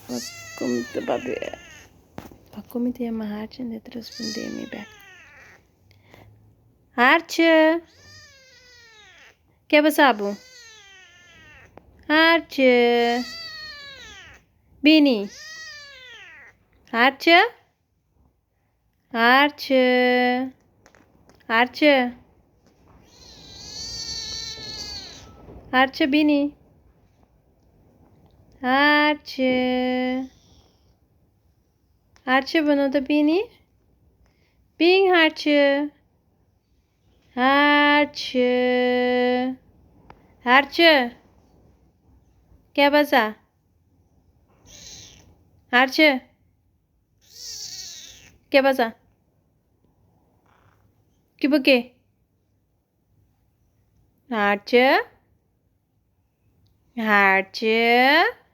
Kon mi ta papia? Pakon mi ta yama Hartje en e ta respondé mi bèk. Hartje! Ke pasa bo? Hartje! Bini! Hartje! Hartje! Hartje! Hartje bini! Hartje! Hartje bo no ta bini? Bin Hartje! Hartje! Hartje! Ke pasa? Hartje! Ke pasa? Ki bo ke? Hartje? Hartje?